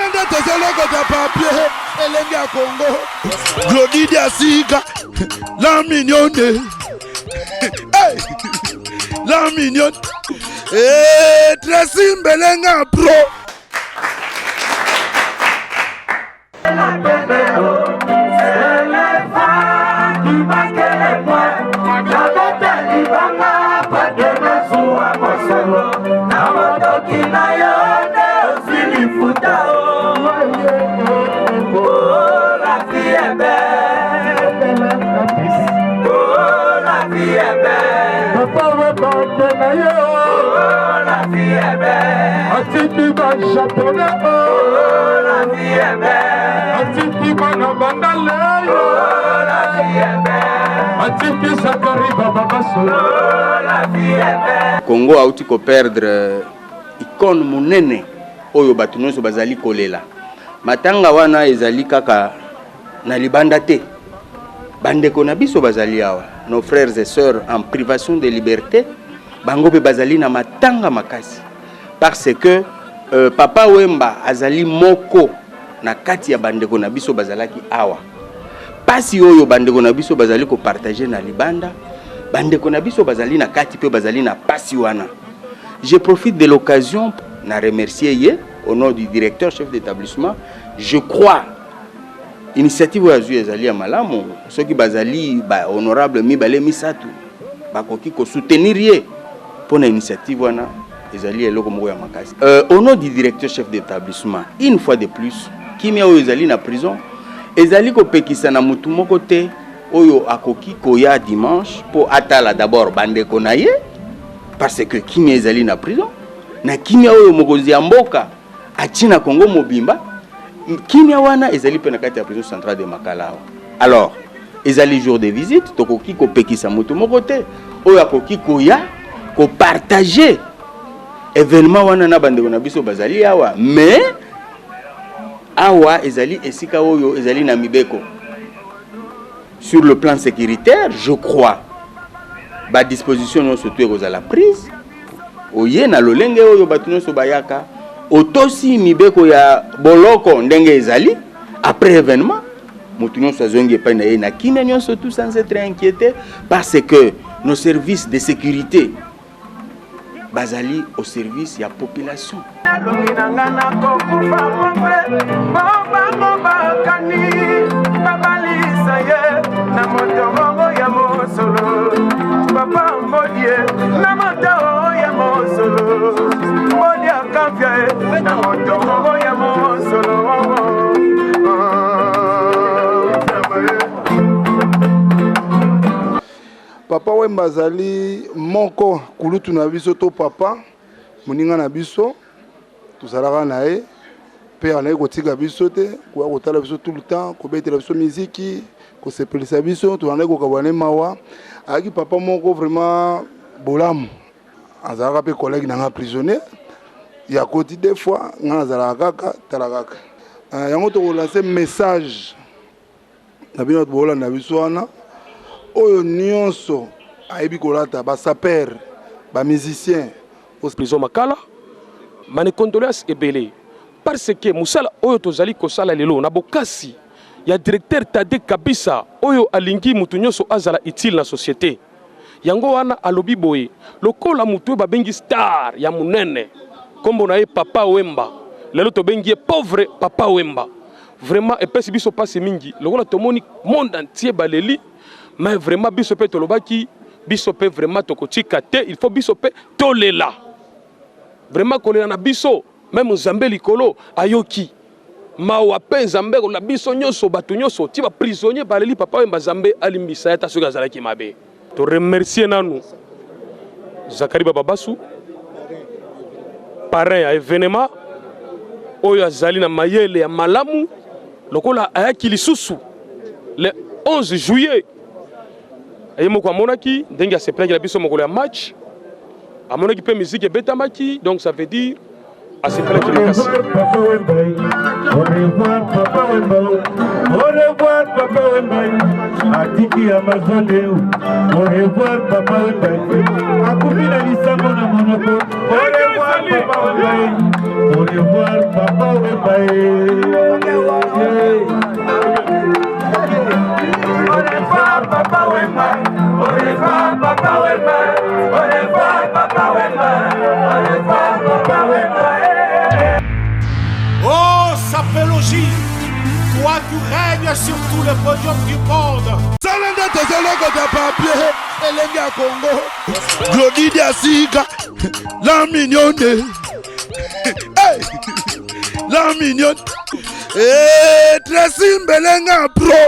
Tala nde tozolokota papier elenge ya Congo. Glody Diasika, la mignonne. Hey! La mignonne. Eh, Tracy Mbelenga pro. Atiki ba japonais oh la vie est belle. Atiki bana bandale oh la vie est belle. Atiki Zakari baba baso oh la vie est belle. Congo auti ko perdre icône monene oyo bato nyonso bazali kolela. Matanga wana ezali kaka na libanda te. Bandeko na biso bazali awa, nos frères et sœurs en privation de liberté, bango mpe bazali na matanga makasi parce que Papa Wemba azali moko na kati ya bandeko na biso bazalaki awa. Pasi oyo bandeko na biso bazali ko partager na libanda, bandeko na biso bazali na kati mpe bazali na pasi wana. Je profite de l'occasion na remercier ye au nom du directeur chef d'établissement. Je crois initiative oyo azwi ezali ya malamu. Soki bazali ba honorable mibale misato bakoki ko soutenir ye mpo na initiative wana, ezali eloko moko ya makasi. Au nom du directeur chef d'établissement, une fois de plus, kimia oyo ezali na prison ezali kopekisa na mutu moko te oyo akoki koya dimanche mpo atala d'abord bandeko na ye, parce que kimia ezali na prison. Na kimia oyo mokonzi ya mboka atie na Congo mobimba, kimia wana ezali mpe na kati ya prison centrale de Makala awa. Alors ezali jour de visite, tokoki kopekisa moto moko te oyo akoki koya kopartage événement wana na bandeko na biso bazali awa. Mais awa ezali esika oyo ezali na mibeko. Sur le plan sécuritaire, je crois ba disposition nyonso tu ekozala prise. Oye na lolenge oyo bato nyonso bayaka, otosi mibeko ya boloko ndenge ezali. Après événement, moto nyonso azongi epai na ye na kimia nyonso, tout sans être inquiété, parce que nos services de sécurité bazali au service ya population. Nalongi na nga nakokufa pompe po bango bakani babalisa ye na moto moko ya mosolo papa mbodie na moto ya mosolo mbodie akafia ye na moto moko ya mosolo. Papa Wemba azali moko kulutu na biso to papa moninga na biso, tozalaka na ye mpe azalaki kotika biso te, koya kotala biso tout le temps, kobetela biso miziki, kosepelisa biso, tozalaki kokabwana ye mawa. Azalaki papa moko vraiment bolamu, azalaka mpe collègue na nga prisonnier ya koti deux fois, nga nazalaka kaka tala kaka. Yango tokolanse message na bino bato bokolanda biso wana, oyo nyonso ayebi kolata ba sapeur, ba musicien. Prison Makala mane condoléances ebele, parce que mosala oyo tozali kosala lelo na bokasi ya directeur Tade Kabisa oyo alingi mutu nyonso azala utile na société. Yango wana alobi boye, lokola mutu oyo babengi star ya monene, kombo na ye Papa Wemba, lelo tobengi ye pauvre Papa Wemba. Vraiment epesi biso pasi mingi lokola tomoni monde entier baleli, mais vraiment biso pe tolobaki, biso pe vraiment tokotika te, il faut biso pe tolela. Vraiment kolela na biso, même Nzambe likolo ayoki mawa pe Nzambe kolela biso nyonso, bato nyonso ti ba prisonnier baleli Papa Wemba, Nzambe alimbisa ye ata soki azalaki mabe. To remercier nanu Zakari Bababasu, parrain ya événement oyo azali na mayele ya malamu, lokola ayaki lisusu le 11 juillet, ye moko amonaki ndenge asepelaki na biso mokolo ya match, amonaki mpe musique ebetamaki, donc ça veut dire asepelaki makasi. Papa Wemba, au revoir Papa Wemba, au revoir Papa Wemba, atiki Amazone, au revoir Papa Wemba, akufi na lisango na monoko, au revoir Papa Wemba, au revoir Papa. Papa Wemba. Au revoir, Papa Wemba. Au revoir, Papa Wemba. Au revoir, Papa Wemba. Au revoir, Papa Wemba. Oh, Sapologie, toi tu règnes sur tout le podium du monde. Sala nde tozolokota papier elenge ya Congo. Glodi Diasika, la mignonne. Hey! La mignonne. Eh, Tracy Mbelenga pro.